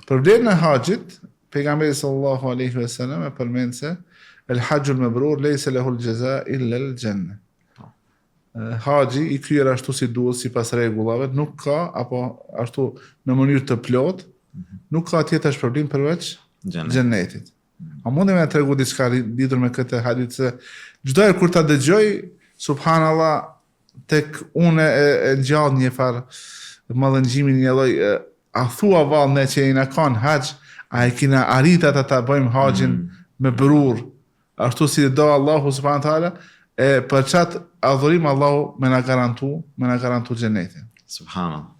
Për vlerën e haxhit, pejgamberi sallallahu alaihi wasallam e përmend se el haxhul mebrur lejse lehul xheza illa el xhenne. Po. Haxhi i kryer ashtu si duhet sipas rregullave, nuk ka apo ashtu në mënyrë të plotë, mhm. nuk ka tjetër shpërblim përveç xhennetit. A mundi me tregu diçka lidhur me këtë hadith se çdo herë kur ta dëgjoj subhanallah tek unë e, e ngjall një farë mallëngjimi një lloj a thua vallë ne që jena kanë haxh a e kina arrit ata ta bëjmë haxhin mm. mebrur ashtu si do Allahu subhanahu teala e për qat adhurim Allahu me na garantu me na garantu xhenetin subhanallah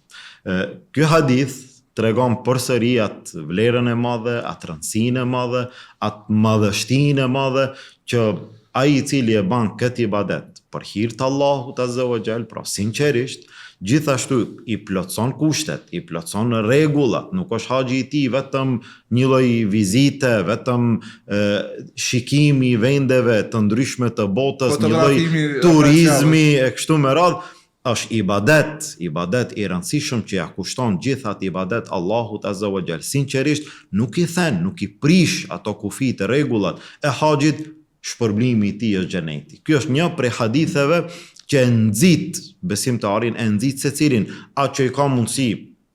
ky hadith tregon përsëri atë vlerën e madhe, atë rëndësinë e madhe, atë madhështinë e madhe që ai i cili e ban këtë ibadet për hir të Allahut azza wa jall, pra sinqerisht, gjithashtu i plotëson kushtet, i plotëson rregullat, nuk është haxhi i tij vetëm një lloj vizite, vetëm e, shikimi i vendeve të ndryshme të botës, një lloj turizmi e kështu me radhë, është ibadet, ibadet i rëndësishëm që ja kushton gjithë atë ibadet Allahut azza wa jall. Sinqerisht nuk i then, nuk i prish ato kufijtë, rregullat e haxhit, shpërblimi i tij është xheneti. Ky është një prej haditheve që e nxit besimtarin, e nxit secilin, atë që i ka mundësi,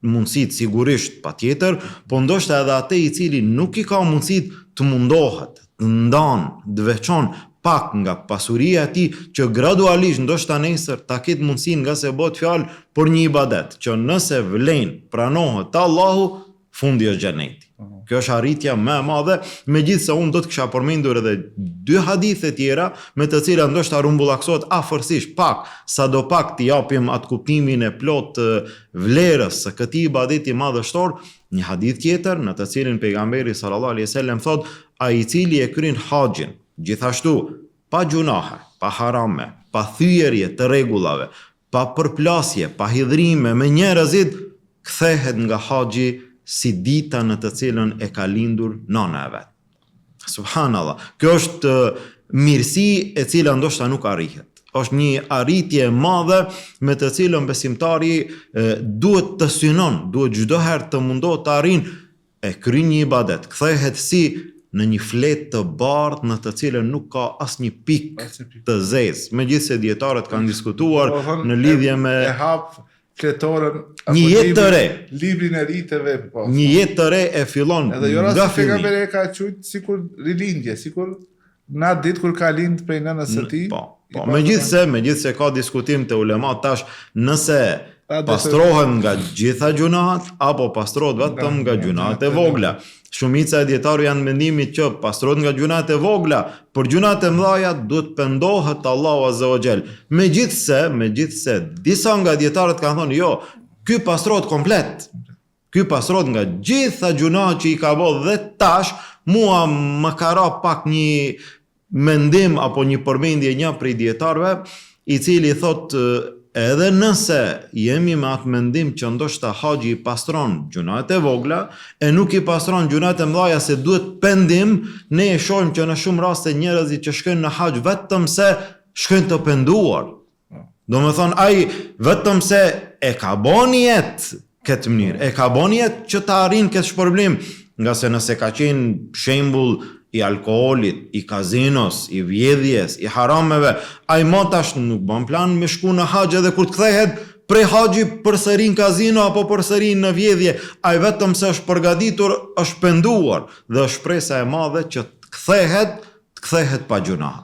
mundësitë sigurisht patjetër, po ndoshta edhe atë i cili nuk i ka mundësitë të mundohet, të ndan, të veçon pak nga pasuria e tij që gradualisht ndoshta nesër ta ketë mundësinë ngase bëhet fjalë për një ibadet që nëse vlen, pranohet te Allahu, fundi është xheneti. Kjo është arritja më e madhe, megjithëse unë do të kisha përmendur edhe dy hadithe tjera me të cilat ndoshta rrumbullaksohet afërsisht pak, sado pak t'i japim atë kuptimin e plotë të vlerës së këtij ibadeti madhështor, një hadith tjetër në të cilin pejgamberi sallallahu alaihi wasallam thotë, ai i cili e kryen haxhin, gjithashtu pa gjunahe, pa harame, pa thyerje të rregullave, pa përplasje, pa hidhrime me njerëzit, kthehet nga haxhi si dita në të cilën e ka lindur nana e vet. Subhanallah. Kjo është mirësi e cila ndoshta nuk arrihet. Është një arritje e madhe me të cilën besimtari duhet të synon, duhet çdo herë të mundohet të arrin e kryen një ibadet, kthehet si në një fletë të bardhë në të cilën nuk ka asnjë pikë të zezë. Megjithëse dijetarët kanë diskutuar në lidhje me e hap fletoren një jetë të re, librin e ri të veprës. Po, një jetë të re e fillon Edhe jo nga fillimi. Pejgamberi e ka quajt sikur rilindje, sikur në atë ditë kur ka lind prej nënës së tij. Po, po, megjithëse, megjithëse ka diskutim te ulemat tash, nëse pastrohet nga gjitha gjunahet apo pastrohet vetëm nga gjunahet e vogla. Shumica e dijetarëve janë mendimit që pastrohet nga gjunahet e vogla, për gjunahet e mëdha duhet pendohet te Allahu Azza wa Jall. Megjithëse, megjithëse disa nga dijetarët kanë thënë jo, ky pastrohet komplet. Ky pastrohet nga gjitha gjunahet që i ka bërë dhe tash mua më ka ra pak një mendim apo një përmendje një prej dijetarëve, i cili thotë edhe nëse jemi me atë mendim që ndoshta haxhi i pastron gjunahet e vogla e nuk i pastron gjunahet e mëdha se duhet pendim, ne e shohim që në shumë raste njerëzit që shkojnë në haxh vetëm se shkojnë të penduar. Domethonë, ai vetëm se e ka bo nijet këtë mënyrë, e ka bo nijet që ta arrin këtë shpërblim, ngase nëse ka qenë shembull i alkoolit, i kazinos, i vjedhjes, i harameve, ai mo tash nuk bon plan me shku në haxh edhe kur të kthehet prej haxhi përsëri në kazino apo përsëri në vjedhje, ai vetëm se është përgatitur, është penduar dhe është shpresa e madhe që të kthehet, të kthehet pa gjunah.